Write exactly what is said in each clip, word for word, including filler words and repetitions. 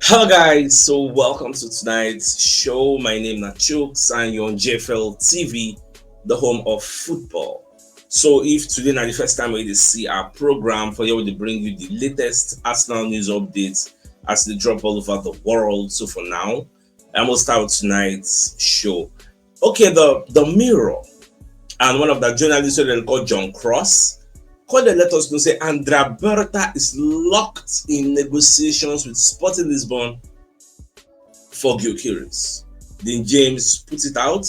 Hello guys, so welcome to tonight's show. My name is Chooks and you're on J F L T V, the home of football. So if today na the first time wey you see our program, for here we dey bring you the latest Arsenal news updates as they drop all over the world. So for now, I'm gonna start with tonight's show. Okay, the the Mirror and one of the journalists wey dem call John Cross come dey let us know say Andrea Berta is locked in negotiations with Sporting Lisbon for Gyökeres. Dean James put it out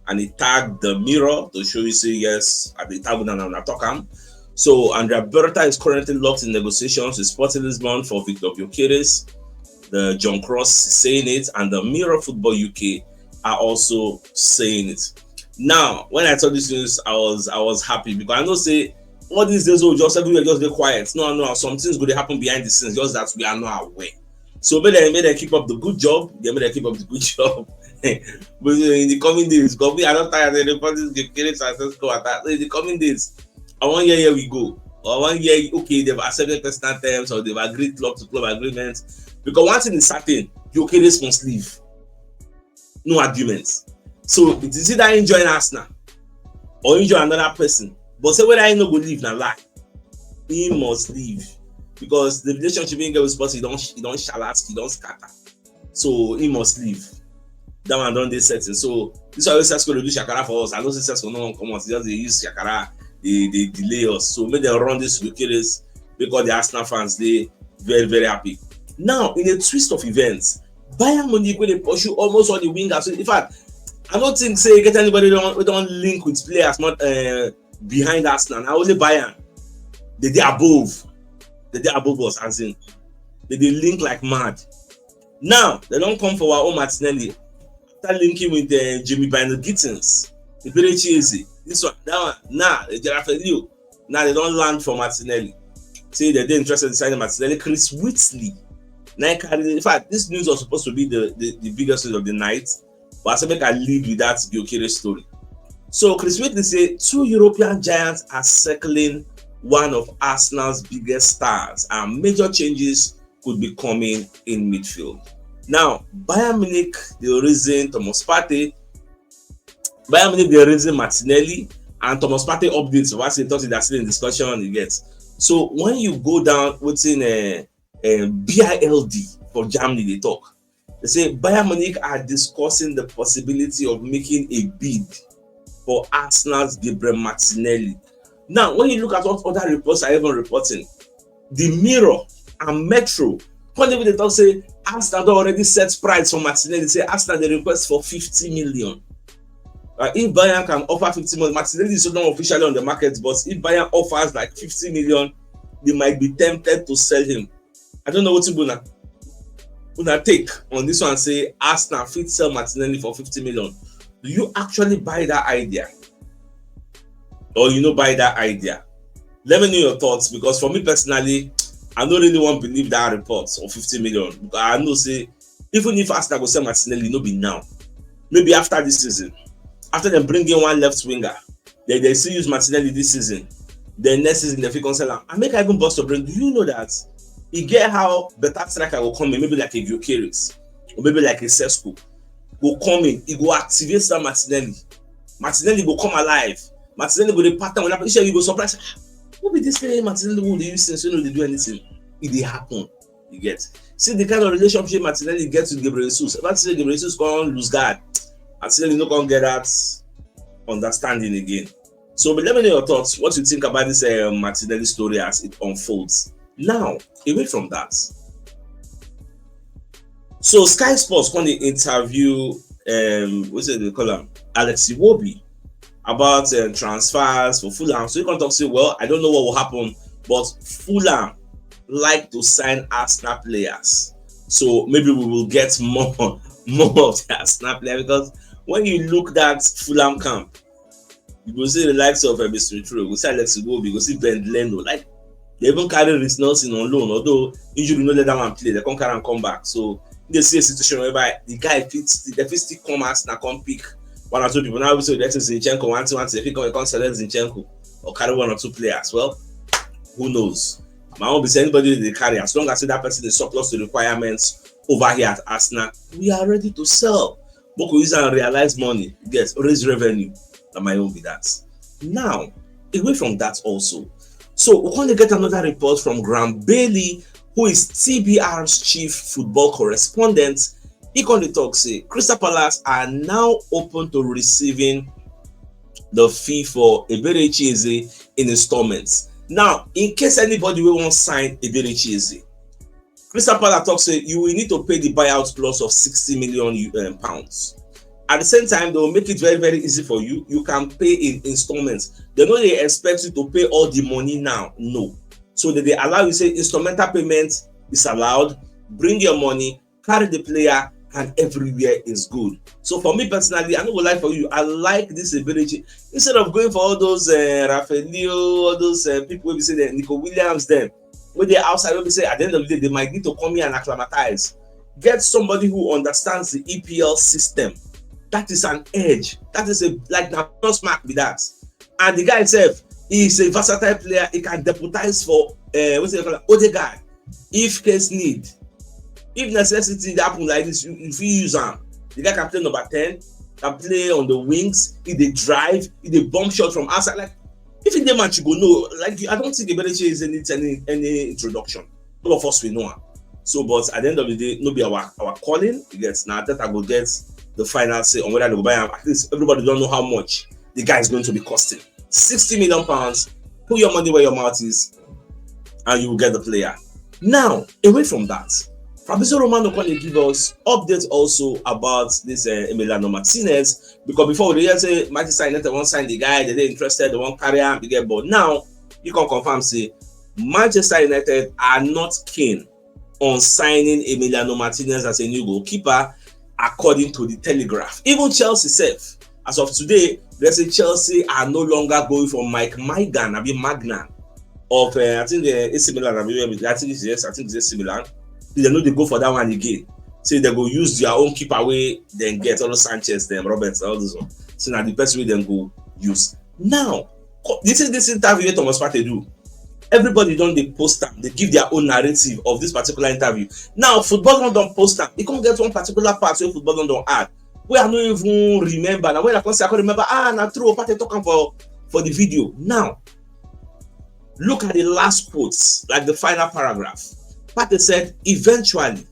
and he tagged the Mirror to show you say yes, I dey tag una, una talk am. So Andrea Berta is currently locked in negotiations with Sporting Lisbon for Victor Gyökeres. The John Cross is saying it, and the Mirror Football U K are also saying it. Now, when I saw this news, I was I was happy because I know say all these days, oh, just everywhere just dey quiet. No, no, some things go dey happen behind the scenes, just that we are not aware. So make dem make dem keep up the good job. Yeah, make dem keep up the good job. But uh, in the coming days, because we are not tired of reporting the Gyökeres and Sesko attack. So in the coming days, I wan hear here we go. I wan hear, okay, they've accepted personal terms or they've agreed club to club agreements. Because one thing is certain, Gyökeres must leave. No arguments. So it is either him join Arsenal or him join another person. But say whether he no go leave na lie. He must leave because the relationship he get with Spurs, he don he don shalask, he don scatter. So he must leave. That one don dey setting. So this one wey Sesko dey do shakara for us. I know say Sesko no wan comot. He just dey use shakara, dey dey delay us. So make dem run this Gyökeres, make all the Arsenal fans dey very, very happy. Now, in a twist of events, Bayern Munich wey dey pursue almost all the wingers. So in fact, I no think say e get anybody wey don wey don link with players not uh, behind Arsenal. Na only Bayern. They dey above. They dey above us, as in they dey link like mad. Now they don come for our own Martinelli after linking with uh, Jimmy Bino Gittins, Eberechi Eze. This one, that one, nah, Jarafelio. Now they don land for Martinelli. Say they dey interested in signing Martinelli. Chris Whitley. Now, in fact, this news was supposed to be the, the, the biggest news of the night. But I said make I lead with that Gyökeres story. So Chris Whitley say two European giants are circling one of Arsenal's biggest stars, and major changes could be coming in midfield. Now, Bayern Munich dey reason Thomas Partey, Bayern Munich dey reason Martinelli, and Thomas Partey updates. What he talks, they are still in discussion. You get. So when you go down within a, a B I L D for Germany, they talk. They say Bayern Munich are discussing the possibility of making a bid for Arsenal's Gabriel Martinelli. Now, when you look at what other reports are even reporting, the Mirror and Metro come even dey talk say Arsenal don already set price for Martinelli. Say Arsenal dey request for fifty million. Uh, if Bayern can offer fifty million, Martinelli is not officially on the market, but if Bayern offers like fifty million, they might be tempted to sell him. I don't know what to do now. Una take on this one say Arsenal fit sell Martinelli for fifty million. Do you actually buy that idea? Or you no buy that idea? Let me know your thoughts, because for me personally, I don't really want to believe that report of fifty million. Because I know say even if Arsenal go sell Martinelli, no be now. Maybe after this season, after dem bring in one left winger, then they still use Martinelli this season. Then next season they fit come sell am. And make I even burst your brain. Do you know that e get how better striker go come in, maybe like a Gyökeres or maybe like a Sesko go come in, e go activate that Martinelli. Martinelli go come alive. Martinelli go dey pattern with that. You go surprise. "Ah, who be this player Martinelli wey dey use since wey no dey do anything?" E dey happen. You get. See the kind of relationship Martinelli get with Gabriel Jesus. Ever since Gabriel Jesus come lose guard, Martinelli no come get that understanding again. So, but let me know your thoughts. What you think about this uh, Martinelli story as it unfolds? Now, away from that, so Sky Sports come dey interview um, what's it they call him, Alex Iwobi, about uh, transfers for Fulham. So he come talk say, "Well, I don't know what will happen, but Fulham like to sign Arsenal players, so maybe we will get more more of the Arsenal players." Because when you look that Fulham camp, you go see the likes of uh, Mister Mitro, you go see Alex Iwobi, you go see Ben Leno. Like, they even carry Reiss Nelson on loan, although injury no let that one play, they come carry am come back. So they see a situation whereby the guy fits, they fit still come Arsenal, come pick one or two people. Now we say that's Zinchenko, one two one, if he come, come select Zinchenko or carry one or two players. Well, who knows? My own be say anybody they carry, as long as that person is surplus to requirements over here at Arsenal, we are ready to sell. But we use and realize money, yes, raise revenue. Na my own be that. Now, away from that also, so we come to get another report from Graham Bailey, who is T B R's chief football correspondent. He come to talk say Crystal Palace are now open to receiving the fee for Eberechi Eze in installments. Now, in case anybody will want sign Eberechi Eze, Crystal Palace talk say you will need to pay the buyout clause of sixty million um, pounds. At the same time, they will make it very, very easy for you. You can pay in installments. They know they expect you to pay all the money now. No. So that they allow you say instrumental payment is allowed. Bring your money, carry the player, and everywhere is good. So for me personally, I no go lie for you. I like this ability. Instead of going for all those uh, Rafaelio, all those uh, people wey be say dem, Nico Williams, dem wey dey outside, wey be say at the end of the day they might need to come here and acclimatize. Get somebody who understands the E P L system. That is an edge. That is a, like, na plus mark be that. And the guy himself, he is a versatile player. He can deputize for uh, what's it called, Odegaard if case need. If necessity dey happen like this, you, you fit use am. The guy can play number ten, can play on the wings, he dey drive, he dey bomb shot from outside. Like, if you dey match, you go know. Like, I don't think Eberechi Eze needs any any introduction. All of us we know am. So, but at the end of the day, no be our our calling. You get, na Arteta go get the final say on whether they go buy am. At least everybody don know how much the guy is going to be costing. Sixty million pounds. Put your money where your mouth is, and you will get the player. Now, away from that, Fabrizio Romano come dey give us updates also about this uh, Emiliano Martinez, because before we dey hear say Manchester United wan sign the guy, they dey interested, they wan carry am, you get, but now he come confirm say Manchester United are not keen on signing Emiliano Martinez as a new goalkeeper, according to the Telegraph. Even Chelsea sef, as of today, they say Chelsea are no longer going for Mike Maignan, abi Magnan, of uh, I think the A C Milan, abi, I think it's, yes, I think it's A C Milan. They no dey go for that one again. Say they go use their own keeper wey dem get, all those Sanchez, dem, Roberts, all those ones. So na the person wey dem go use. Now, co- this is this interview wey Thomas Partey do. Everybody don dey post am, dey give their own narrative of this particular interview. Now, Football London post am. E come get one particular part wey Football London add, wey I no even remember. Na when I come say I come remember, ah, na true, Partey talk am for for the video. Now, look at the last quotes, like the final paragraph. Partey said, "Eventually,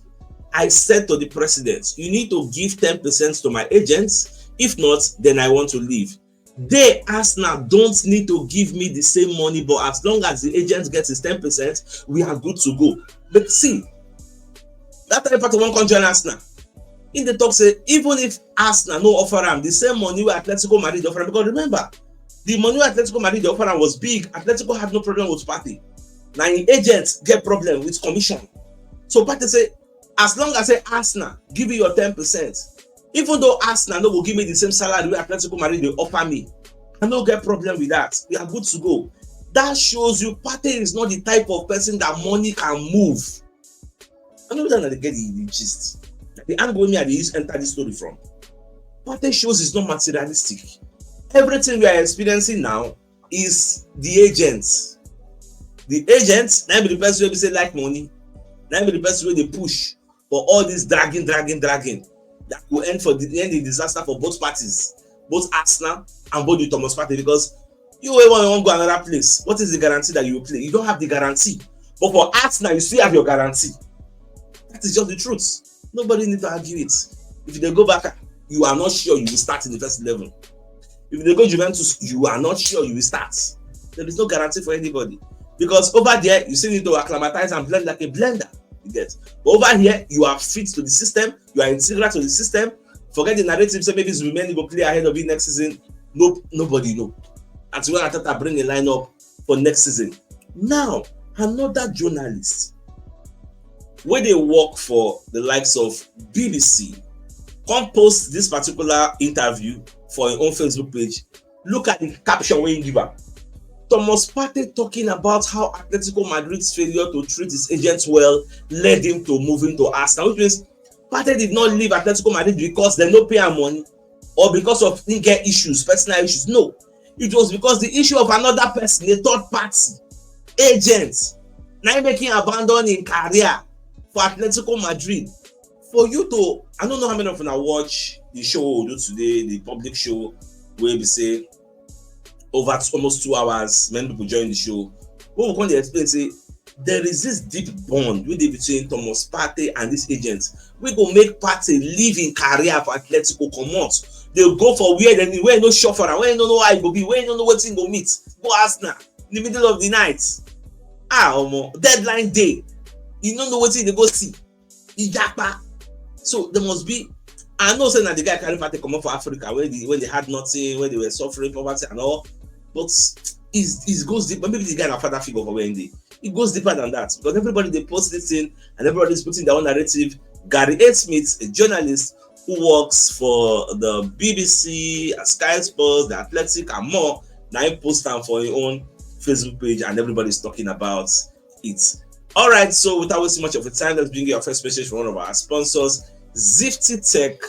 I said to the president, you need to give ten percent to my agents. If not, then I want to leave. They, Arsenal, don't need to give me the same money, but as long as the agent gets his ten percent, we are good to go." But see, that time Partey wan come join Arsenal. He dey talk say even if Arsenal no offer am the same money wey Atletico Madrid offer am, because remember, the money wey Atletico Madrid dey offer am was big. Atletico had no problem with Partey. Na im agents get problem with commission. So Partey say, as long as say Arsenal give you your ten percent, even though Arsenal no go give me the same salary wey Atletico Madrid dey offer me, I no get problem with that. We are good to go. That shows you Partey is not the type of person that money can move. I know that they get the, the gist. The angle me I dey use enter this story from. Partey shows is not materialistic. Everything we are experiencing now is the agents. The agents, na be the person wey be say like money, na be the person wey dey push for all this dragging, dragging, dragging that will end for the end in disaster for both parties, both Arsenal and both the Thomas Partey, because you wey wan wan go another place, what is the guarantee that you will play? You don't have the guarantee. But for Arsenal, you still have your guarantee. That is just the truth. Nobody need to argue it. If they go back, you are not sure you will start in the first eleven. If they go Juventus, you are not sure you will start. There is no guarantee for anybody. Because over there, you still need to acclimatize and blend like a blender. You get. But over here, you are fit to the system. You are integral to the system. Forget the narrative say maybe Zubimendi go play ahead of you next season. Nope, nobody know. Until when Arteta bring a lineup for next season. Now, another journalist wey dey work for the likes of B B C come post this particular interview for im own Facebook page. Look at the caption wey he give am. Thomas Partey talking about how Atletico Madrid's failure to treat his agents well led him to moving to Arsenal, which means Partey did not leave Atletico Madrid because they no pay am money or because of he get issues, personal issues. No, it was because the issue of another person, a third party agent, na im make him abandon him career for Atletico Madrid. for you to, I don't know how many of una watch the show we do today, the public show, where we say over t- almost two hours, many people join the show. What we come dey explain say there is this deep bond wey dey between Thomas Partey and this agent. We go make Partey leave in career for Atletico comot. They go for where they where no sure for am, where no know how e go be, where no know wetin go meet. Go Arsenal in the middle of the night. Ah, omo, deadline day. You no know wetin you dey go see. Ijapa. So there must be. I know say na the guy carry Partey comot for Africa when they when they had nothing, when they were suffering poverty and all. But it it goes deep. Maybe the guy na father figure for where he dey. It goes deeper than that because everybody dey post this thing and everybody is putting their own narrative. Gary A. Smith, a journalist who works for the B B C, uh, Sky Sports, The Athletic, and more, now he post am for his own Facebook page and everybody's talking about it. All right, so without wasting much of your time, let's bring you our first message from one of our sponsors, Zifty Tech,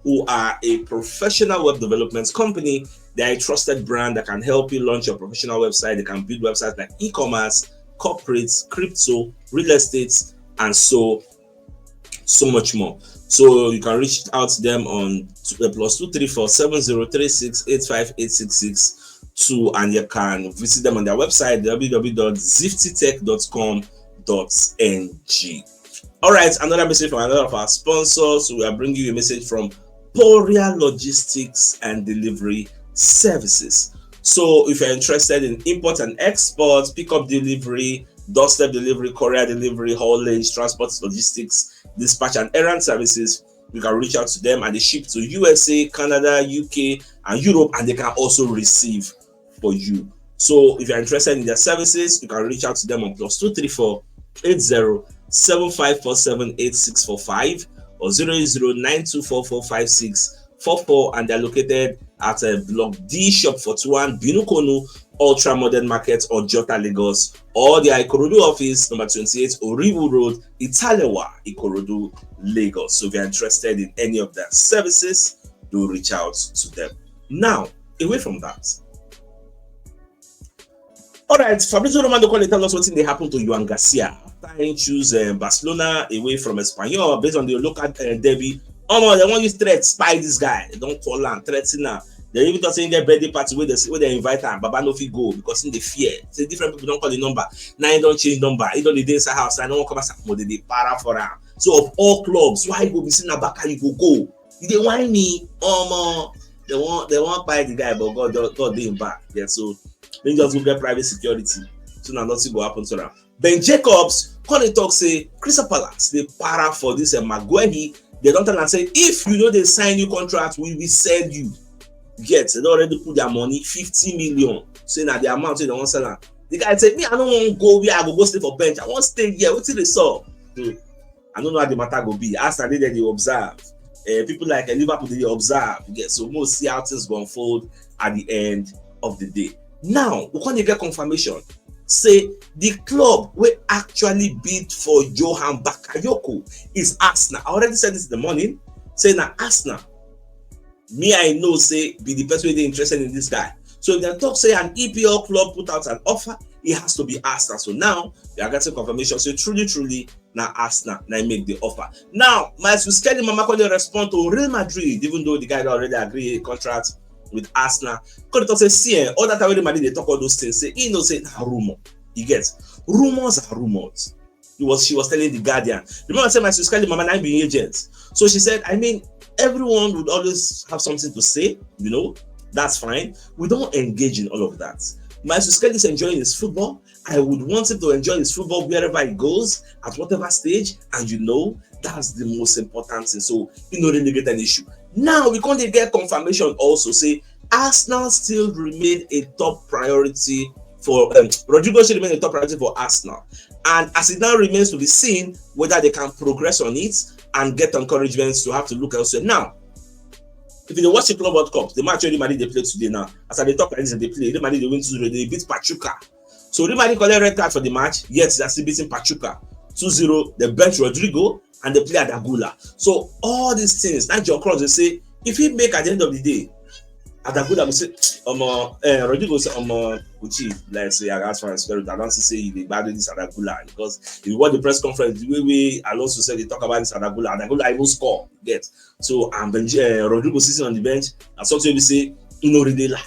who are a professional web development company. They are a trusted brand that can help you launch your professional website. They can build websites like e-commerce, corporates, crypto, real estate, and so so much more. So you can reach out to them on t- uh, plus two three four seven zero three six eight five eight six six two, and you can visit them on their website w w w dot ziftytech dot com dot n g. All right, another message from another of our sponsors. We are bringing you a message from Poria Logistics and Delivery Services. So if you're interested in import and export, pickup, delivery, doorstep delivery, courier delivery, haulage, transport, logistics, dispatch, and errand services, you can reach out to them and they ship to U S A, Canada, U K, and Europe, and they can also receive for you. So if you're interested in their services, you can reach out to them on plus two three four eight zero seven five four seven eight six four five or zero eight zero nine two four four five six four four, and they're located at a block D, shop forty-one, Binukonu, Ultra Modern Market, Ojota, Lagos, or their Ikorodu office, number twenty-eight Oriwu Road, Italewa, Ikorodu, Lagos. So if you're interested in any of their services, do reach out to them. Now, away from that, all right, Fabrizio Romano come dey tell us wetin dey happen to Juan Garcia after he choose uh, Barcelona away from Espanyol based on the local uh, derby. Omo, they wan use threat spy this guy. They don call am, threaten am. They even talk say he get birthday party wey they say wey they invite am, Baba no fit go because he dey fear. Say different people don call the number, now he don change number. He don dey dey inside house, I no wan come outside. Omo, they dey para for am. So of all clubs, why you go be say na Barca you go go? You dey whine me, omo. They wan they wan kpai the guy, but God God dey him back. Yeah, so he just go get private security, so na nothing go happen to am. Ben Jacobs come dey talk say Crystal Palace dey para for this uh, Maguehi. They don tell am say if you no dey sign new contract, we will sell you. Yet they don already put their money, fifty million, say na the amount wey they wan sell am. The guy say, me, I no wan go where I go go stay for bench. I wan stay here. Wetin dey sup? Hmm. I no know how the matter go be. Arsenal dey there dey observe. Uh, people like uh, Liverpool dey observe. Yeah, so we'll see how things go unfold at the end of the day. Now we come dey get confirmation say the club wey actually bid for Johan Bakayoko is Arsenal. I already said this in the morning. Say na Arsenal. Me, I know say be the person wey dey interested in this guy. So if they talk say an E P L club put out an offer, it has to be Arsenal. So now we are getting confirmation. So truly, truly, na Arsenal na make the offer. Now, Miles Skelly Mama come dey respond to Real Madrid, even though the guy don already agree a contract with Arsenal. Come dey talk say, see, eh, all that time wey Real Madrid dey talk all those things, say he know say na rumor. He get rumors are rumors. He was she was telling the Guardian. Remember, I said Miles Skelly Mama na be agent. So she said, I mean, everyone would always have something to say, you know, that's fine. We don't engage in all of that. Miles Skelly is enjoying his football. I would want him to enjoy his football wherever he goes, at whatever stage, and you know, that's the most important thing. So he no really get an issue. Now we come dey get confirmation also say Arsenal still remain a top priority for um, Rodrigo still remain a top priority for Arsenal, and as it now remains to be seen whether they can progress on it and get encouragement to have to look elsewhere. Now, if you dey watch the Club World Cup, the match wey Real Madrid dey play today now, as I dey talk like this, they play. Real Madrid dey win two zero, they beat Pachuca. So Real Madrid collect red card for the match, yet they are still beating Pachuca two zero. They bench Rodrigo and they play Adagula. So all these things, that John Cross dey say, if he make at the end of the day, Adagula go say, omo, eh, Rodrigo say, omo, Uchi, like say, I got fans, I don't say you dey bad this Adagula, because if you watch the press conference, the way we Alonso said they talk about this Adagula, Adagula even score, get. So, and Benji, uh, Rodrigo sitting on the bench, and something we say, you know, really like.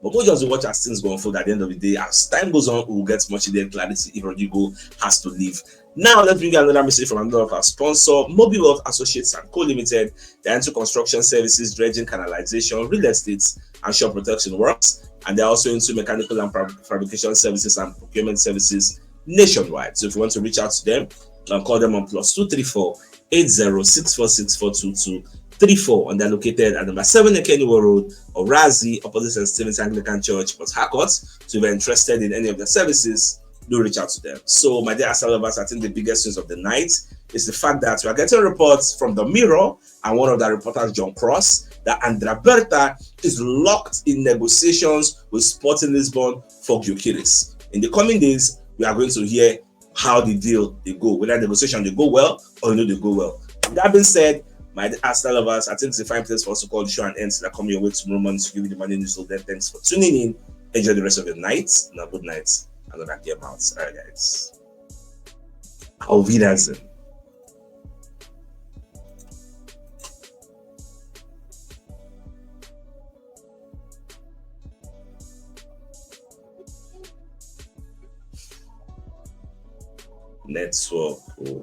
But we just watch as things go unfold at the end of the day. As time goes on, we'll get much more clarity if Rodrigo has to leave. Now, let's bring another message from another of our sponsor, Mobile Wealth Associates and Co Limited. They're into construction services, dredging, canalization, real estate, and shore protection works. And they're also into mechanical and fab- fabrication services and procurement services nationwide. So if you want to reach out to them, you can call them on plus two three four eight zero six four six four two two three four. And they're located at number seven Ekeniwo Road, Orazi, opposite Saint Stephen's Anglican Church, Port Harcourt. So if you're interested in any of the services, do reach out to them. So, my dear Arsenal lovers, I think the biggest news of the night is the fact that we are getting reports from the Mirror and one of the reporters, John Cross, that Andrea Berta is locked in negotiations with Sporting Lisbon for Gyökeres. In the coming days, we are going to hear how the deal they go, whether negotiation they go well or you know they go well. With that being said, my Arsenal lovers, I think it's a fine place for us to call the show and end that come your way tomorrow morning to give you the morning news. So then, thanks for tuning in. Enjoy the rest of your night. Now, good night. Another game out. All right, guys. Auf Wiedersehen. Network. Oh.